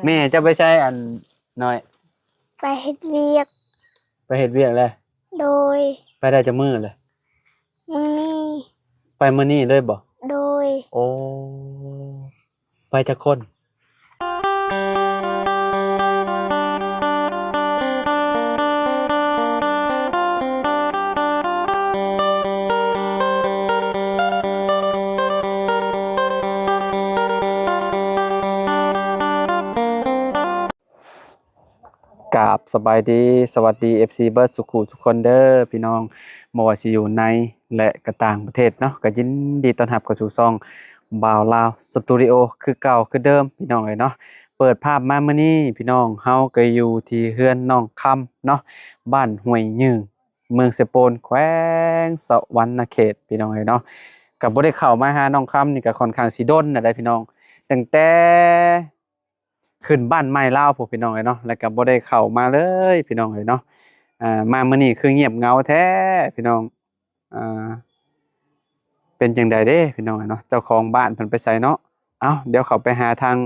ແມ່ເຈົ້າໄປໃສ ອັນນ້ອຍ? ໄປເຮັດວຽກ. ໄປເຮັດວຽກແລ້ວ? ໂດຍ. ໄປໄດ້ຈັກມື້ແລ້ວ? ມື້ນີ້. ໄປມື້ນີ້ເລີຍບໍ່? ໂດຍ. ໂອ້ ໄປຈັກຄົນ? ກາບສະບາຍດີ ສະຫວັດດີ ເອັຟຊີ ເບິດສູ່ຄູ່ສູ່ຄົນເດີພີ່ນ້ອງ ບໍ່ວ່າຊິຢູ່ໃນ ແລະ ກະຕ່າງປະເທດເນາະ ກະຍິນດີຕ້ອນຮັບເຂົ້າສູ່ຊ່ອງບ່າວລາວສະຕູດິໂອ ຄືເກົ່າຄືເດີມພີ່ນ້ອງເອີຍເນາະ. ເປີດພາບມາມື້ນີ້ພີ່ນ້ອງ ເຮົາກະຢູ່ທີ່ເຮືອນນ້ອງຄຳເນາະ ບ້ານຫ້ວຍຍືງ ເມືອງເຊໂປນ ແຂວງສະຫວັນນະເຂດພີ່ນ້ອງເອີຍເນາະ. ກະບໍ່ໄດ້ເຂົ້າມາຫານ້ອງຄຳນີ້ກະຄ່ອນຂ້າງຊິດົນແລ້ວໄດ໋ພີ່ນ້ອງ ຕັ້ງແຕ່ ຂຶ້ນບ້ານໃໝ່ລາວພຸ້ນພີ່ນ້ອງເອີຍເນາະ ແລ້ວກະບໍ່ໄດ້ເຂົ້າມາເລີຍພີ່ນ້ອງເອີຍເນາະ. ອ່າ ມາມື້ນີ້ຄືງຽບເຫງົາແທ້ພີ່ນ້ອງ. ອ່າ ເປັນຈັ່ງໃດເດ້ພີ່ນ້ອງເອີຍເນາະ ເຈົ້າຂອງບ້ານເພິ່ນໄປໃສເນາະ? ເອົ້າ ດຽວເຂົ້າໄປຫາທາງ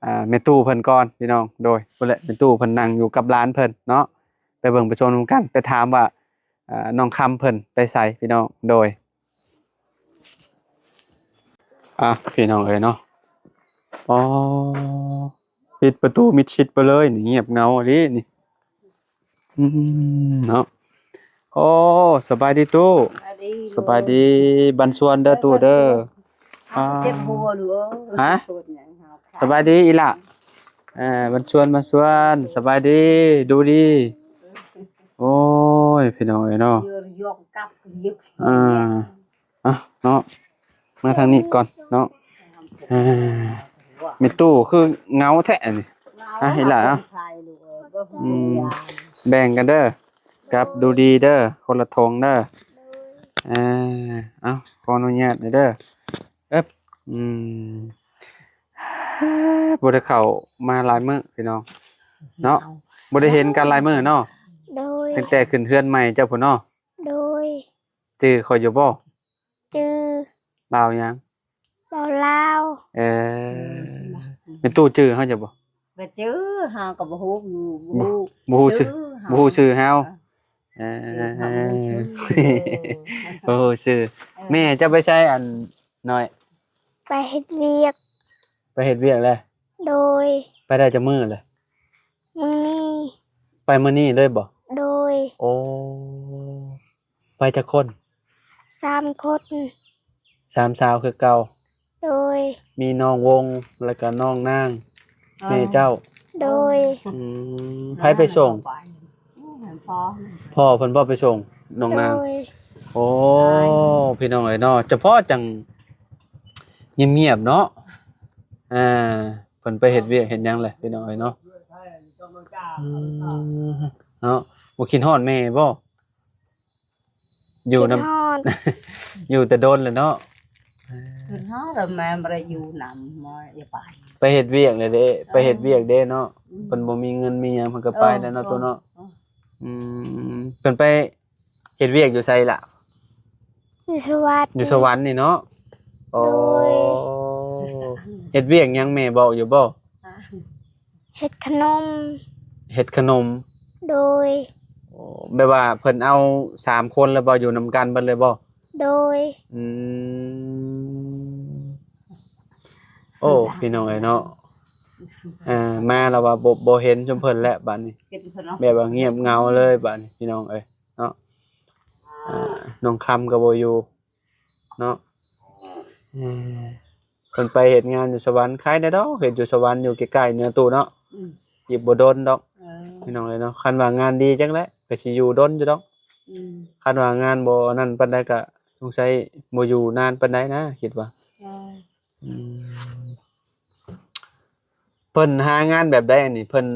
ອ່າ ແມ່ຕູ້ເພິ່ນກ່ອນພີ່ນ້ອງ. ໂດຍ ພຸ້ນແຫຼະ ແມ່ຕູ້ເພິ່ນນັ່ງຢູ່ກັບຫຼານເພິ່ນເນາະ ໄປເບິ່ງໄປຊົມນຳກັນ ໄປຖາມວ່າ ອ່າ ນ້ອງຄຳເພິ່ນໄປໃສພີ່ນ້ອງ. ໂດຍ ອ່ະ ພີ່ນ້ອງເອີຍເນາະ ອໍ ປິດປະຕູມິດຊິດໄປເລີຍນີ້ ງຽບເຫງົາອີ່ຫຼີນີ້. ອືມ ເນາະ ໂອ້ ສະບາຍດີຕູ້. ສະບາຍດີ ບັນຊວນເດີຕູ້ເດີ. ອ້າວ ເຈັບຫົວລູກເອີຍ. ຮະ? ສະບາຍດີອີ່ຫຼ້າ. ເອີ ບັນຊວນ ບັນຊວນ ສະບາຍດີ ດູດີ. ໂອ້ຍ ພີ່ນ້ອງເອີຍເນາະ ເອີ ເອົາເນາະ ມາທາງນີ້ກ່ອນເນາະ. ເອີ ແມ່ຕູ້ຄືເຫງົາແທ້ນີ້. ອ່ະ ອີ່ຫຼ້າ ເອົາ ອືມ ແບ່ງກັນເດີ ກັບດູດີເດີ ຄົນລະຖົງເດີ. ເອີ ເອົາ ຂໍອະນຸຍາດເດີ. ເອີບ ອືມ ບໍ່ໄດ້ເຂົ້າມາຫຼາຍມື້ພີ່ນ້ອງເນາະ ບໍ່ໄດ້ເຫັນກັນຫຼາຍມື້ເນາະ. ໂດຍ. ຕັ້ງແຕ່ຂຶ້ນເຮືອນໃໝ່ເຈົ້າພຸ້ນເນາະ. ໂດຍ. ຈື່ຂ້ອຍຢູ່ບໍ່? ຈື່. ບ່າວຫຍັງ? ບ່າວລາວ. ເອີ ອືມ ແມ່ຕູ້ຈື່ເຮົາຢູ່ບໍ່? ບໍ່ຈື່ ເຮົາກໍບໍ່ຮູ້ ບໍ່ຮູ້ ບໍ່ຮູ້ຊື່ ບໍ່ຮູ້ຊື່ເຮົາ. ເອີ ບໍ່ຮູ້ຊື່. ເອີ ແມ່ເຈົ້າໄປໃສ ອັນ ນ້ອຍ? ໄປເຮັດວຽກ. ໄປເຮັດວຽກແລ້ວ? ໂດຍ. ໄປໄດ້ຈັກມື້ແລ້ວ? ມື້ນີ້. ໄປມື້ນີ້ເລີຍບໍ່? ໂດຍ. ໂອ້ ໄປຈັກຄົນ? ສາມຄົນ. ສາມສາວຄືເກົ່າ? ໂດຍ. ມີນ້ອງວົງ ແລ້ວກະນ້ອງນາງ ແມ່ເຈົ້າ? ໂດຍ. ອືມ ໃຜໄປສົ່ງ? ພໍ່ ພໍ່ເພິ່ນບໍ່ໄປສົ່ງນ້ອງນາງ? ໂດຍ. ໂອ້ ພີ່ນ້ອງເອີຍເນາະ ຈະພໍ້ຈັ່ງງຽບໆເນາະ. ອ່າ ເພິ່ນໄປເຮັດວຽກເຮັດຫຍັງແຫຼະ ພີ່ນ້ອງເອີຍເນາະ. ອືມ ເນາະ ບໍ່ຄິດຮອດແມ່ບໍ່? ຢູ່ນຳ ຄິດຮອດ ຢູ່ແຕ່ດົນແລ້ວເນາະ. ເອີ ຄິດຮອດແລ້ວ ແມ່ບໍ່ໄດ້ຢູ່ນຳ ບໍ່ໄດ້ໄປ ໄປເຮັດວຽກແລ້ວເດ້. ເອີ ໄປເຮັດວຽກເດ້ເນາະ. ອືມ ເພິ່ນບໍ່ມີເງິນມີຫຍັງ ເພິ່ນກໍໄປແລ້ວເນາະ ເອີ ຕູ້ເນາະ. ເອີ ອືມ ເພິ່ນໄປເຮັດວຽກຢູ່ໃສລະ? ຢູ່ສະຫວັນ. ຢູ່ສະຫວັນນີ້ເນາະ. ໂອ້ ໂດຍ. ເຮັດວຽກຫຍັງ ແມ່ບອກຢູ່ບໍ່? ເຮັດຂະໜົມ. ເຮັດຂະໜົມ. ໂດຍ. ໂອ້ ແບບວ່າເພິ່ນເອົາສາມຄົນເລີຍບໍ່? ຢູ່ນຳກັນເບິດເລີຍບໍ່? ໂດຍ. ອືມ ໂອ້ ພີ່ນ້ອງເອີຍເນາະ ເອີ ມາແລ້ວວ່າບໍ່ ບໍ່ເຫັນຊຸມເພິ່ນແລ້ວບາດນີ້ ແບບວ່າງຽບເຫງົາເລີຍບາດນີ້ ພີ່ນ້ອງເອີຍເນາະ. ອ່າ ນ້ອງຄຳກໍບໍ່ຢູ່ ເນາະ. ເອີ ເພິ່ນໄປເຮັດງານຢູ່ສະຫວັນ ໄຄແດ່ດອກ ເຮັດຢູ່ສະຫວັນ ຢູ່ໃກ້ໆນີ້ຕູ້ເນາະ. ອືມ ອີກບໍ່ດົນດອກ ເອີ ພີ່ນ້ອງເອີຍເນາະ. ຄັນວ່າງານດີຈັກແຫຼະ ກໍຊິຢູ່ດົນຢູ່ດອກ. ອືມ ຄັນວ່າງານບໍ່ນັ້ນປານໃດ ກໍສົງໄສບໍ່ຢູ່ນານປານໃດນະ ຄິດວ່າ. ເອີ ອືມ ເພິ່ນຫາງານແບບໃດອັນນີ້ ເພິ່ນ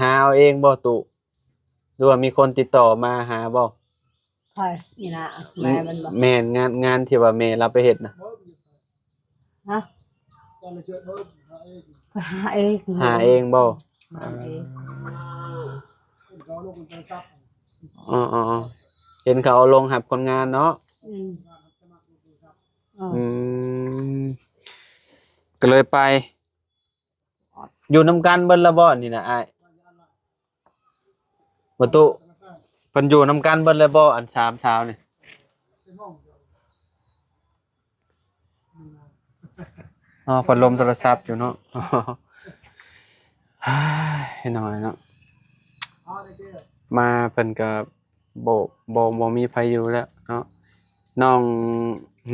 ຫາເອົາເອງບໍ່ຕູ້ ຫຼືວ່າມີຄົນຕິດຕໍ່ມາຫາບໍ່? ໃຜ? ນີ້ນະ ແມ່ມັນບໍ່? ແມ່ນ ງານ ງານທີ່ວ່າແມ່ລາວໄປເຮັດນະ. ຮະ? ຫາເອງ. ຫາເອງບໍ່? ຫາເອງ. ອໍໆ ເຫັນເຂົາເອົາລົງຮັບຄົນງານເນາະ. ອືມ ອືມ ກໍເລີຍໄປ. ຢູ່ນຳກັນເບິດລະບໍ່ນີ້ນະອ້າຍ? ບໍ່ຕຸ ເພິ່ນຢູ່ນຳກັນເບິດລະບໍ່ ອັນສາມສາວນີ້? ອໍ ພັດລົມໂທລະສັບຢູ່ເນາະ. ເຮີ້ຍ ນ້ອຍເນາະ ມາເພິ່ນກໍບໍ່ ບໍ່ ບໍ່ມີໃຜຢູ່ແລ້ວເນາະ. ນ້ອງ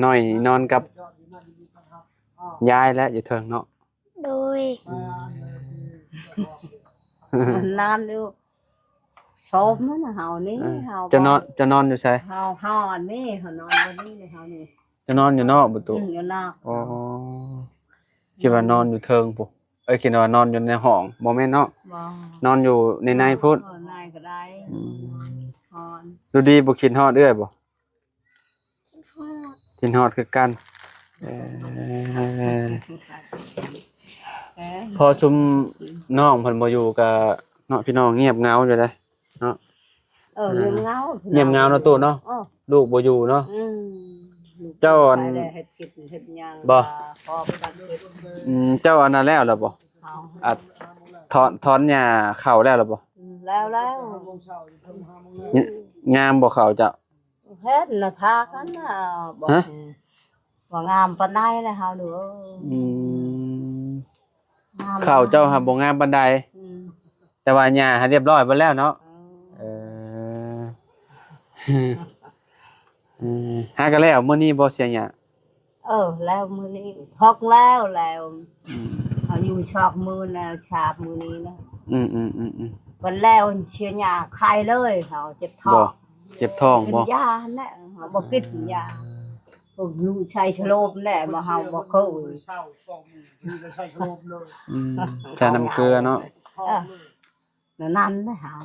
ນ້ອຍນອນກັບຍາຍແຫຼະຢູ່ເທິງເນາະ. ໂດຍ ອືມ ນອນຢູ່ ໂຊມນະເຮົານີ້ ເອີ ເຮົາ ເຈົ້ານອນ ເຈົ້ານອນຢູ່ໃສ? ເຮົາ ເຮົາອັນນີ້ ເຮົານອນບ່ອນນີ້ເຮົານີ້ ເຈົ້ານອນຢູ່ນອກບໍ່ຕຸ? ອືມ ຢູ່ນອກ. ອໍ ຄິດວ່ານອນຢູ່ເທິງພຸ້ນ ເອີ ຄິດວ່ານອນຢູ່ໃນຫ້ອງ ບໍ່ແມ່ນເນາະ? ບໍ່ ນອນຢູ່ໃນໃນພຸ້ນ. ເອີ ໃນກໍໄດ້. ອືມ ນອນ ດູດີບໍ່ຄິດຮອດເອື້ອຍບໍ່? ຄິດຮອດ ຄິດຮອດຄືກັນ. ເອີ ເອີ ພໍຊຸມນ້ອງເພິ່ນບໍ່ຢູ່ກໍເນາະ ພີ່ນ້ອງ ງຽບເຫງົາຢູ່ເດ້ເນາະ. ເອີ ງຽບເຫງົາ ງຽບເຫງົາເນາະຕູ້ເນາະ. ເອີ ລູກບໍ່ຢູ່ເນາະ. ອືມ ເຈົ້າອັນ ເຮັດກິນເຮັດຫຍັງ ບໍ່ ພໍໄປດັກເຮັດ. ອືມ ເຈົ້າອັນນັ້ນແລ້ວລະບໍ່? ເອົາ ອັດ ຖອນ ຖອນຫຍ້າເຂົ້າແລ້ວລະບໍ່? ອືມ ແລ້ວ ແລ້ວ ງາມບໍ່ເຂົ້າເຈົ້າ? ເຫັນນະ ພາກັນນະ ບໍ່ ຮະ ບໍ່ງາມປານໃດແລ້ວເຮົາເດີ. ອືມ ງາມ ເຂົ້າເຈົ້າຫາບໍ່ງາມປານໃດ. ອືມ ແຕ່ວ່າຫຍ້າຫາຮຽບຮ້ອຍເບິດແລ້ວເນາະ. ເອີ ເອີ ຫາກໍແລ້ວມື້ນີ້ບໍ່ ເສຍຫຍ້າ? ເອີ ແລ້ວມື້ນີ້ ຫົກແລ້ວ ແລ້ວ. ອືມ ເຮົາຢູ່ຊອກມື້ແລ້ວ ຊາບມື້ນີ້ນະ. ອືມໆໆໆ ບັດແລ້ວເສຍຫຍ້າໄຂ້ເລີຍ ເຮົາເຈັບທ້ອງ. ບໍ່ ເຈັບທ້ອງບໍ່? ກິນຢາຫັ້ນແຫຼະ ເຮົາບໍ່ກິນຢາ. ອືມ ພວກຢູ່ໃສ່ສະໂລມແຫຼະ ບໍ່ ເຮົາບໍ່ເຄີຍ. ອືມ ແຕ່ນ້ຳເກືອເນາະ. ເອີ ນັ້ນແຫຼະເຮົາ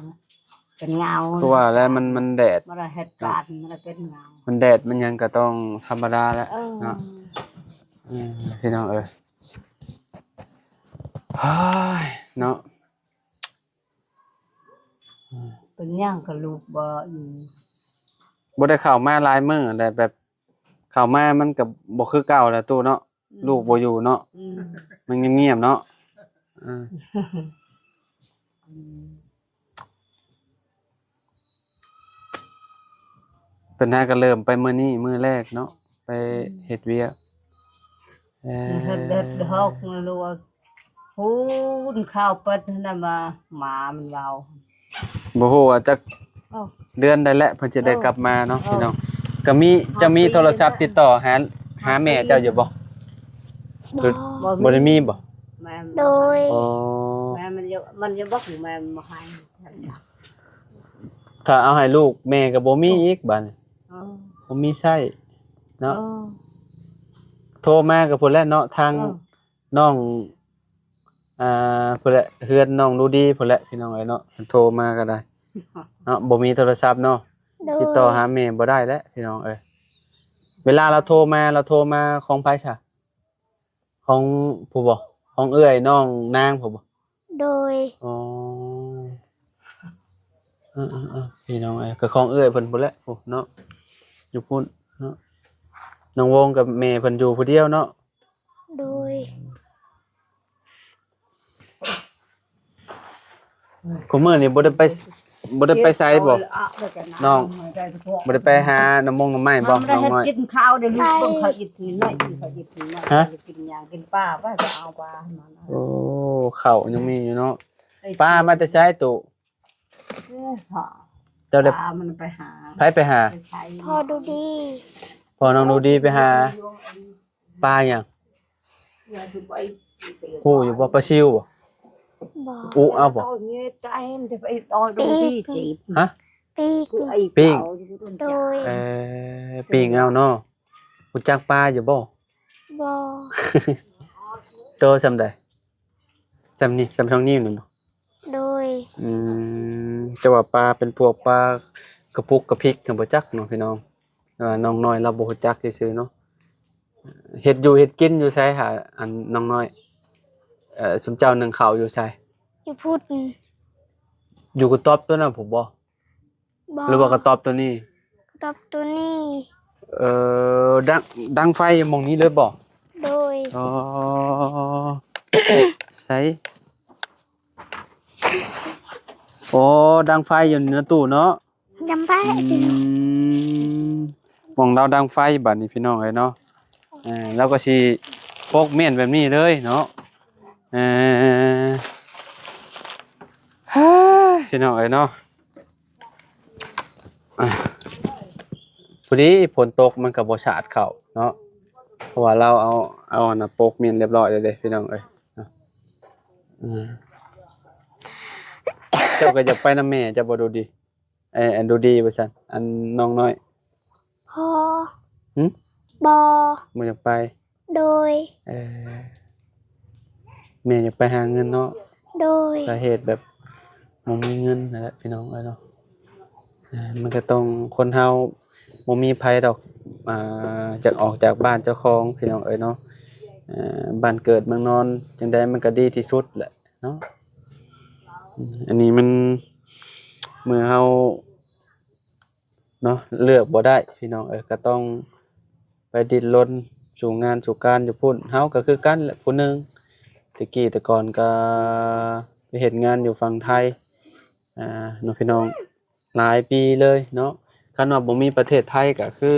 ເປັນເຫງົາ ຄືວ່າແຫຼະ ມັນ ມັນແດດ ບໍ່ໄດ້ເຮັດການ ມັນເປັນເຫງົາ. ມັນແດດມັນຫຍັງກໍຕ້ອງທຳມະດາແຫຼະ ເອີ ເນາະ. ອືມ ພີ່ນ້ອງເອີຍ ເຮີ້ຍ ເນາະ. ເປັນຫຍັງກໍລູກບໍ່ຢູ່ ບໍ່ໄດ້ເຂົ້າມາຫຼາຍມື້ແລ້ວ ແບບເຂົ້າມາມັນກໍບໍ່ຄືເກົ່າແລ້ວຕູ້ເນາະ. ອືມ ລູກບໍ່ຢູ່ເນາະ. ອືມ ມັນງຽບໆເນາະ. ເອີ ອືມ ເພິ່ນຫາກໍເລີ່ມໄປມື້ນີ້ມື້ແລກເນາະ ໄປ ອືມ ເຮັດວຽກ. ເອີ ເຮັດເດັດດອກ ຫຼືວ່າ ພຸ້ນ ຂ້າວເປັດຫັ້ນນະ ມາ ໝາມັນເວົ້າ ບໍ່ຮູ້ວ່າຈັກ ເອີ ເດືອນໃດແຫຼະເພິ່ນຈະໄດ້ ເອີ ກັບມາເນາະ ເອີ ພີ່ນ້ອງ. ກໍມີ ເຮົາ ຈະມີໂທລະສັບຕິດຕໍ່ຫາ ຫາແມ່ເຈົ້າຢູ່ບໍ່? ບໍ່ ບໍ່ໄດ້ມີບໍ່? ແມ່ ໂດຍ ອໍ ແມ່ມັນຍັງ ມັນຍັງບໍ່ ແມ່ບໍ່ໃຫ້ໂທລະສັບ. ຖ້າເອົາໃຫ້ລູກແມ່ກໍບໍ່ມີອີກບາດນີ້. ເອີ ບໍ່ມີໃຊ້ເນາະ. ເອີ ໂທມາກໍພຸ້ນແຫຼະເນາະ ທາງ ເອີ ນ້ອງ ອ່າ ພຸ້ນແຫຼະ ເຮືອນນ້ອງດູດີພຸ້ນແຫຼະ ພີ່ນ້ອງເອີຍເນາະ. ໂທມາກໍໄດ້ເນາະ ບໍ່ມີໂທລະສັບເນາະ. ໂດຍ ຕິດຕໍ່ຫາແມ່ບໍ່ໄດ້ແຫຼະ ພີ່ນ້ອງເອີຍ. ເວລາລາວໂທມາ ລາວໂທມາຂອງໃຜຊະ? ຂອງຜູ້ບໍ? ຂອງເອື້ອຍນ້ອງນາງຜູ້ບໍ? ໂດຍ ອໍ ເອີໆໆ ພີ່ນ້ອງເອີຍ ກໍຂອງເອື້ອຍເພິ່ນພຸ້ນແຫຼະ ໂອ້ ເນາະ ຢູ່ພຸ້ນເນາະ. ນ້ອງວົງກັບແມ່ເພິ່ນຢູ່ຜູ້ດຽວເນາະ. ໂດຍ ອືມ ຄຸມື້ນີ້ບໍ່ໄດ້ໄປ ບໍ່ໄດ້ໄປໃສບໍ່ນ້ອງ? ບໍ່ໄດ້ໄປຫາໜໍ່ມົງໜໍ່ໄມ້ບໍ່ນ້ອງນ້ອຍ? ກິນເຂົ້າເດ້ລູກ ເບິ່ງເຂົາອິດນີ້ໜ້ອຍ ກິນເຂົາອິດນີ້ໜ້ອຍ. ຮະ? ກິນຫຍັງ? ກິນປາ ໄປເອົາປາໃຫ້ມັນ. ໂອ້ ເຂົ້າຍັງມີຢູ່ເນາະ. ປາມາແຕ່ໃສຕູ້? ເຈົ້າໄດ້ ປາມັນໄປຫາ ໃຜໄປຫາ? ພໍ່ດູດີ ພໍ່ນ້ອງດູດີໄປຫາ. ປາຫຍັງ? ຮູ້ຢູ່ບໍ່? ປາຊິວບໍ່? ບໍ່ ອຸເອົາບໍ່? ຮະ? ປີ້ງ ປີ້ງ ໂດຍ ເອີ ປີ້ງເອົາເນາະ. ຮູ້ຈັກປາຢູ່ບໍ່? ບໍ່ ໂຕສ່ຳໃດ? ສ່ຳນີ້ ສ່ຳສອງນິ້ວນີ້ບໍ່? ໂດຍ ອືມ ແຕ່ວ່າປາເປັນພວກປາກະປຸກກະພິກກໍບໍ່ຈັກເນາະ ພີ່ນ້ອງ. ແຕ່ວ່ານ້ອງນ້ອຍລາວບໍ່ຮູ້ຈັກຊື່ໆເນາະ. ເຮັດຢູ່ເຮັດກິນຢູ່ໃສຫາ ອັນນ້ອງນ້ອຍ? ເອີ ຊຸມເຈົ້າໜຶ້ງເຂົ້າຢູ່ໃສ? ຢູ່ພຸ້ນ ຢູ່ກະຕອບຕົວນັ້ນພຸ້ນບໍ່? ບໍ່ ຫຼືວ່າກະຕອບຕົວນີ້? ກະຕອບຕົວນີ້. ເອີ ດັງ ດັງໄຟໝ່ອງນີ້ເລີຍບໍ່? ໂດຍ ອໍ ໃສ ໂອ້ ດັງໄຟຢູ່ນີ້ນະຕູ້ເນາະ. ດັງໄຟ ອືມ ໝ່ອງລາວດັງໄຟບາດນີ້ພີ່ນ້ອງເອີຍເນາະ. ເອີ ລາວກໍຊິປົກມ້ຽນແບບນີ້ເລີຍເນາະ. ເອີ ພີ່ນ້ອງເອີຍເນາະ. ອ່າ ພໍດີຝົນຕົກມັນກໍບໍ່ສາດເຂົ້າເນາະ ເພາະວ່າລາວເອົາ ເອົາອັນນະປົກມ້ຽນຮຽບຮ້ອຍແລ້ວເດ້ພີ່ນ້ອງເອີຍເນາະ. ອືມ ເຈົ້າກໍຢາກໄປນຳແມ່ເຈົ້າບໍ່ດູດີ? ເອີ ອັນດູດີວ່າຊັ້ນ ອັນນ້ອງນ້ອຍ. ບໍ່ ຫຶ? ບໍ່ ບໍ່ຢາກໄປ. ໂດຍ ເອີ ແມ່ຢາກໄປຫາເງິນເນາະ. ໂດຍ ສາເຫດແບບບໍ່ມີເງິນນັ້ນແຫຼະພີ່ນ້ອງເອີຍເນາະ. ເອີ ມັນກໍຕ້ອງ ຄົນເຮົາບໍ່ມີໃຜດອກ ອ່າ ຈາກອອກຈາກບ້ານເຈົ້າຂອງພີ່ນ້ອງເອີຍເນາະ. ເອີ ບ້ານເກີດເມືອງນອນ ຈັ່ງໃດມັນກໍດີທີ່ສຸດແຫຼະເນາະ. ອັນນີ້ມັນ ເມື່ອເຮົາ ເນາະ ເລືອກບໍ່ໄດ້ພີ່ນ້ອງເອີຍ ກໍຕ້ອງໄປດີ້ນລົນສູ້ງານສູ້ການຢູ່ພຸ້ນ. ເຮົາກໍຄືກັນແຫຼະ ຜູ້ໜຶ່ງ ແຕ່ກີ້ແຕ່ກ່ອນກໍໄປເຮັດງານຢູ່ຝັ່ງໄທ ອ່າ ເນາະພີ່ນ້ອງ ຫຼາຍປີເລີຍເນາະ. ຄັນວ່າບໍ່ມີປະເທດໄທກໍຄື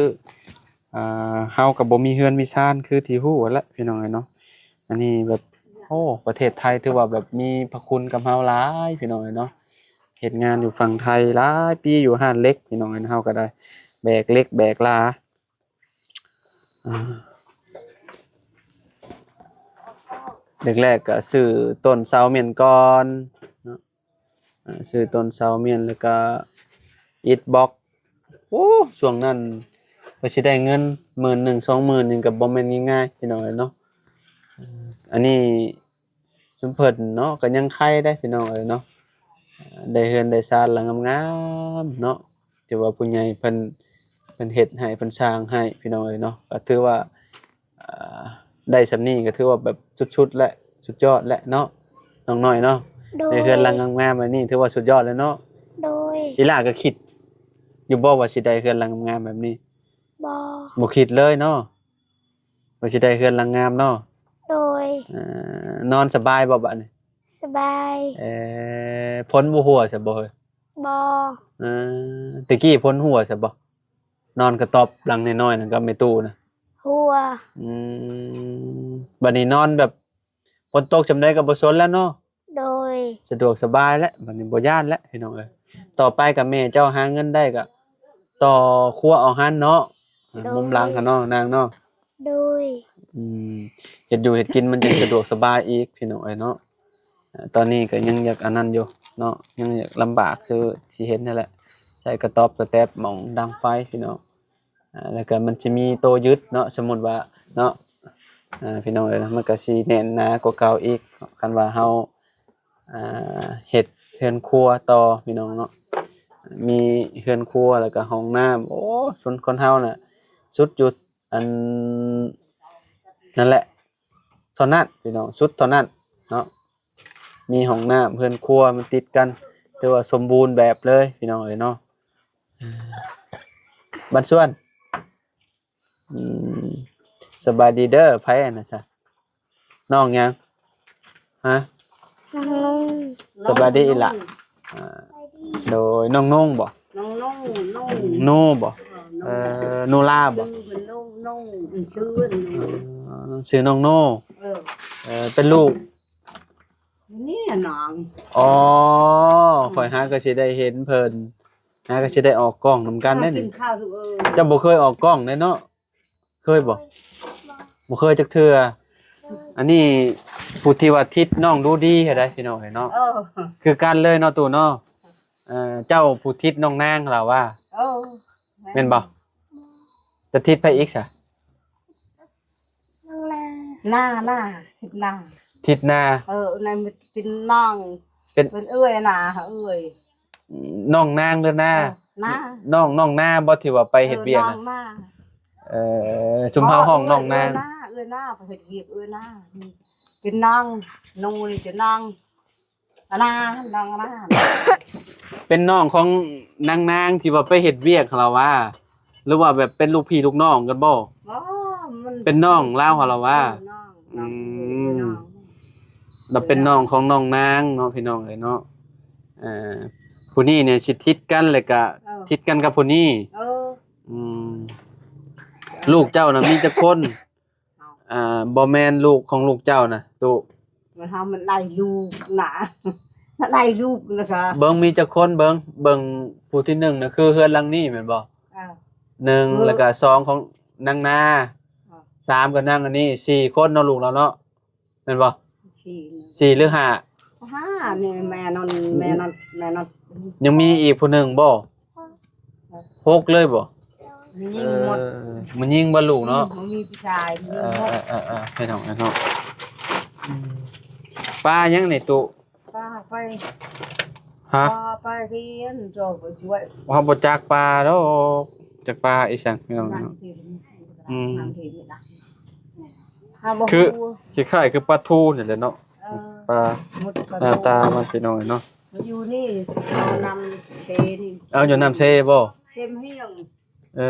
ອ່າ ເຮົາກໍບໍ່ມີເຮືອນມີຊານຄືທີ່ຮູ້ຫັ້ນແຫຼະພີ່ນ້ອງເອີຍເນາະ. ອັນນີ້ແບບ ໂອ້ ປະເທດໄທຖືວ່າແບບມີພະຄຸນກັບເຮົາຫຼາຍພີ່ນ້ອງເອີຍເນາະ. ເຮັດງານຢູ່ຝັ່ງໄທຫຼາຍປີ ຢູ່ຮ້ານເຫຼັກພີ່ນ້ອງເອີຍ ເຮົາກໍໄດ້ແບກເຫຼັກແບກຫຼາ. ອ່າ ແລກໆກໍຊື້ຕົ້ນເສົາມ້ຽນກ່ອນເນາະ. ອ່າ ຊື້ຕົ້ນເສົາມ້ຽນ ແລ້ວກໍອິດບລັອກ. ໂອ້ ຊ່ວງນັ້ນກວ່າຊິໄດ້ເງິນໝື່ນໜຶ່ງ ສອງໝື່ນນີ້ກໍບໍ່ແມ່ນງ່າຍໆ ພີ່ນ້ອງເອີຍເນາະ. ອັນນີ້ ຊຸມເພິ່ນເນາະ ກໍຍັງໄຄໄດ໋ພີ່ນ້ອງເອີຍເນາະ. ໄດ້ເຮືອນໄດ້ຊານຫຼັງງາມໆເນາະ ຖືວ່າຜູ້ໃຫຍ່ເພິ່ນ ເພິ່ນເຮັດໃຫ້ ເພິ່ນສ້າງໃຫ້ພີ່ນ້ອງເອີຍເນາະ. ກໍຖືວ່າ ອ່າ ໄດ້ສ່ຳນີ້ກໍຖືວ່າແບບສຸດໆແຫຼະ ສຸດຍອດແຫຼະເນາະ ນ້ອງນ້ອຍເນາະ. ໂດຍ ໄດ້ເຮືອນຫຼັງງາມໆແບບນີ້ຖືວ່າສຸດຍອດແລ້ວເນາະ. ໂດຍ ອີ່ຫຼ້າກໍຄິດຢູ່ບໍ່ວ່າຊິໄດ້ເຮືອນຫຼັງງາມໆແບບນີ້? ບໍ່ ບໍ່ຄິດເລີຍເນາະ ວ່າຊິໄດ້ເຮືອນຫຼັງງາມເນາະ. ໂດຍ ເອີ ນອນສະບາຍບໍ່ບາດນີ້? ສະບາຍ. ເອີ ຝົນບໍ່ຮົ່ວຊະບໍ່ເຮີ້ຍ? ບໍ່. ເອີ ແຕ່ກີ້ຝົນຮົ່ວຊະບໍ່? ນອນກະຕ໊ອບຫຼັງນ້ອຍໆນັ້ນກັບແມ່ຕູ້ນະ. ຮົ່ວ. ອືມ ບາດນີ້ນອນແບບຝົນຕົກສ່ຳໃດກໍບໍ່ສົນແລ້ວເນາະ. ໂດຍ ສະດວກສະບາຍແລ້ວ ບາດນີ້ບໍ່ຢ້ານແລ້ວພີ່ນ້ອງເອີຍ. ຕໍ່ໄປກໍແມ່ເຈົ້າຫາເງິນໄດ້ກໍຕໍ່ຄົວເອົາຫັ້ນເນາະ. ໂດຍ ມຸມຫຼັງຫັ້ນເນາະນາງເນາະ. ໂດຍ ອືມ ເຮັດຢູ່ເຮັດກິນມັນຈັ່ງສະດວກສະບາຍອີກພີ່ນ້ອງເອີຍເນາະ. ເອີ ຕອນນີ້ກໍຍັງຢາກອັນນັ້ນຢູ່ເນາະ ຍັງຢາກລຳບາກຄືທີ່ເຫັນຫັ້ນແຫຼະ. ໃສ່ກະຕ໊ອບກະແຕັບໝ່ອງດັງໄຟພີ່ນ້ອງ. ອ່າ ແລ້ວກໍມັນຈະມີໂຕຍຶດເນາະ ສົມມຸດວ່າເນາະ ອ່າ ພີ່ນ້ອງເອີຍເນາະ ມັນກໍຊິແໜ້ນໜາກວ່າເກົ່າອີກເນາະ ຄັນວ່າເຮົາ ອ່າ ເຮັດເຮືອນຄົວຕໍ່ພີ່ນ້ອງເນາະ. ມີເຮືອນຄົວ ແລ້ວກໍຫ້ອງນ້ຳ ໂອ້ ຄົນ ຄົນເຮົານະ ສຸດຢູ່ອັນນັ້ນແຫຼະ ເທົ່ານັ້ນພີ່ນ້ອງ ສຸດເທົ່ານັ້ນເນາະ. ມີຫ້ອງນ້ຳ ເຮືອນຄົວມັນຕິດກັນ ຖືວ່າສົມບູນແບບເລີຍພີ່ນ້ອງເອີຍເນາະ. ບັນຊວນ ອືມ ສະບາຍດີເດີ ໃຜອັນນັ້ນຊະ ນ້ອງຫຍັງ? ຮະ? ນ້ອງນຸ່ງ. ສະບາຍດີອີ່ຫຼ້າ. ອ່າ ໂດຍ ນ້ອງນຸ່ງບໍ່? ນ້ອງນຸ່ງ ນຸ່ງ ນູບໍ່? ເອີ ເອີ ນູລາບໍ່? ຊື່ເພິ່ນນຸ່ງ ນຸ່ງ ຊື່ເພິ່ນນຸ່ງ. ເອີ ຊື່ນ້ອງນູ. ເອີ ເອີ ເປັນລູກ ນີ້ນາງ. ອໍ ຂ້ອຍຫາກໍຊິໄດ້ເຫັນເພິ່ນ ຫາກໍຊິໄດ້ອອກກ້ອງນຳກັນເດ້ນີ້. ເຈົ້າບໍ່ເຄີຍອອກກ້ອງເດ້ເນາະ? ເຄີຍບໍ່? ບໍ່ເຄີຍຈັກເທື່ອ. ອັນນີ້ຜູ້ທີ່ວ່າທິດນ້ອງດູດີຫັ້ນໃດ໋ ພີ່ນ້ອງເອີຍເນາະ. ເອີ ຄືກັນເລີຍເນາະຕູ້ເນາະ. ເອີ ເຈົ້າຜູ້ທິດນ້ອງນາງລາວວ່າ. ເອີ ແມ່ນບໍ່? ຈະທິດໃຜອີກຊະ? ນ້ອງນາ ນາ ນາ ທິດນາ ທິດນາ. ເອີ ນັ້ນເປັນນ້ອງ ເປັນ ເປັນເອື້ອຍນາ ເອື້ອຍ ນ້ອງນາງເດີນາ. ເອີ ນາ ນ້ອງ ນ້ອງນາບໍ່ ທີ່ວ່າໄປເຮັດວຽກນະ? ເອີ ນ້ອງນາ. ເອີ ຊຸມເຮົາຮ້ອງນ້ອງນາ ເອື້ອຍນາ ເອື້ອຍນາ ໄປເຮັດວຽກເອື້ອຍນາ. ເປັນນ້ອງ ໜູນີ້ເປັນນ້ອງ ອານາ ນ້ອງອານາ. ເປັນນ້ອງຂອງນາງນາງທີ່ວ່າໄປເຮັດວຽກຫັ້ນລະຫວາ ຫຼືວ່າແບບເປັນລູກພີ່ລູກນ້ອງກັນບໍ່? ບໍ່ ມັນເປັນນ້ອງລາວຫັ້ນລະຫວາ. ເອີ ນ້ອງ ອືມ ນ້ອງ ລາວເປັນນ້ອງຂອງນ້ອງນາງເນາະ ພີ່ນ້ອງເອີຍເນາະ. ເອີ ຜູ້ນີ້ນີ້ຊິຕິດກັນ ແລ້ວກະ ເອີ ຕິດກັນກັບຜູ້ນີ້. ເອີ ອືມ ລູກເຈົ້ານະມີຈັກຄົນ? ເອົາ ອ່າ ບໍ່ແມ່ນລູກຂອງລູກເຈົ້ານະຕຸ ມັນເຮົາມັນໄດ້ລູກນະ ໄດ້ລູກນະຄະ. ເບິ່ງມີຈັກຄົນ ເບິ່ງ ເບິ່ງຜູ້ທີໜຶ່ງນະ ຄືເຮືອນຫຼັງນີ້ແມ່ນບໍ່? ເອີ ໜຶ່ງ ເອີ ແລ້ວກະສອງຂອງນາງນາ ເອີ ສາມກໍນາງອັນນີ້ ສີ່ຄົນເນາະ ລູກລາວເນາະ. ແມ່ນບໍ່? ສີ່ ສີ່ຫຼືຫ້າ? ຫ້ານີ້ແມ່ນອນ ແມ່ນອນ ແມ່ນອນ ຍັງມີອີກຜູ້ໜຶ່ງບໍ່? ຫົກເລີຍບໍ່? ຍິງໝົດ ເອີ ມັນຍິງບໍ່ລູກເນາະ? ອືມ ບໍ່ມີຜູ້ຊາຍ ຍິງໝົດ. ເອີ ເອີ ເອີ ເອີ ພີ່ນ້ອງເນາະ. ອືມ ປາຫຍັງນີ້ຕຸ? ປາໄປ ຮະ? ປາໄປຮຽນ ເຈົ້າໄປຊ່ວຍ. ເຮົາບໍ່ຈັກປາດອກ ຈັກປາອີ່ສັງ ພີ່ນ້ອງເນາະ. ອືມ ຄື ຄ້າຍໆຄືປາທູນີ້ແຫຼະເນາະ. ເອີ ປາ ໝົດປາທູ ໜ້າຕາມັນ ພີ່ນ້ອງເນາະ. ມາຢູ່ນີ້ ເອົານ້ຳເຊນີ້ ເອົາຢູ່ນ້ຳເຊບໍ່? ເຊບັງຮຽງ. ເອີ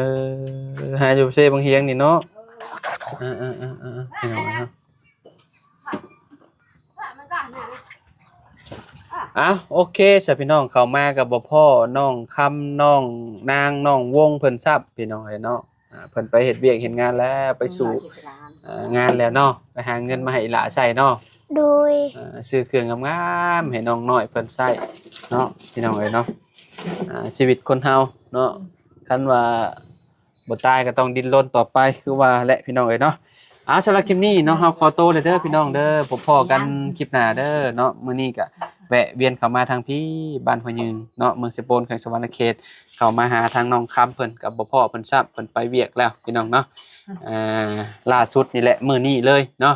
ຫາຢູ່ເຊບັງຮຽງນີ້ເນາະ. ເອີ ເອີໆໆໆ ພີ່ນ້ອງເນາະ. ອ້າວ ໂອເຄຊະພີ່ນ້ອງ ເຂົ້າມາກໍບໍ່ພໍ້ນ້ອງຄຳ ນ້ອງນາງ ນ້ອງວົງເພິ່ນຊ້ຳ ພີ່ນ້ອງເອີຍເນາະ. ອ່າ ເພິ່ນໄປເຮັດວຽກເຮັດງານແລ້ວ ໄປສູ່ ເອີ ງານແລ້ວເນາະ ໄປຫາເງິນມາໃຫ້ອີ່ຫຼ້າໃຊ້ເນາະ. ໂດຍ ອ່າ ຊື້ເຄື່ອງງາມໆໃຫ້ນ້ອງນ້ອຍເພິ່ນໃຊ້ເນາະ ພີ່ນ້ອງເອີຍເນາະ. ອ່າ ຊີວິດຄົນເຮົາເນາະ ຄັນວ່າບໍ່ຕາຍກໍຕ້ອງດີ້ນລົນຕໍ່ໄປ ຄືວ່າແຫຼະ ພີ່ນ້ອງເອີຍເນາະ. ອ່າ ສຳລັບຄລິບນີ້ເນາະ ເຮົາຂໍໂຕແລ້ວເດີພີ່ນ້ອງເດີ ພົບພໍ້ກັນຄລິບໜ້າເດີເນາະ. ມື້ນີ້ກະແວະວຽນເຂົ້າມາທາງພີ້ ບ້ານຫ້ວຍຍືງເນາະ ເມືອງເຊໂປນ ແຂວງສະຫວັນນະເຂດ ເຂົ້າມາຫາທາງນ້ອງຄຳເພິ່ນ ກະບໍ່ພໍ້ເພິ່ນຊ້ຳ ເພິ່ນໄປວຽກແລ້ວພີ່ນ້ອງເນາະ. ອ່າ ລ່າສຸດນີ້ແຫຼະ ມື້ນີ້ເລີຍເນາະ.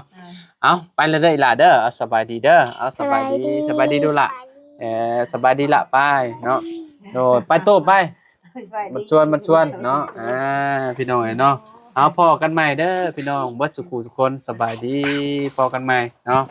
ເອົາ ໄປແລ້ວເດີອີ່ຫຼ້າເດີ ເອົາ ສະບາຍດີເດີ ເອົາ ສະບາຍດີ ສະບາຍດີ ສະບາຍດີດູລະ. ເອີ ສະບາຍດີລະ ໄປເນາະ. ໂດຍ ໄປໂຕໄປ ມັນຊວນ ມັນຊວນເນາະ. ອ່າ ພີ່ນ້ອງເອີຍເນາະ ເອົາ ພໍ້ກັນໃໝ່ເດີພີ່ນ້ອງ ເບິດສຸຂູສຸຄົນ ສະບາຍດີ ພໍ້ກັນໃໝ່ເນາະ.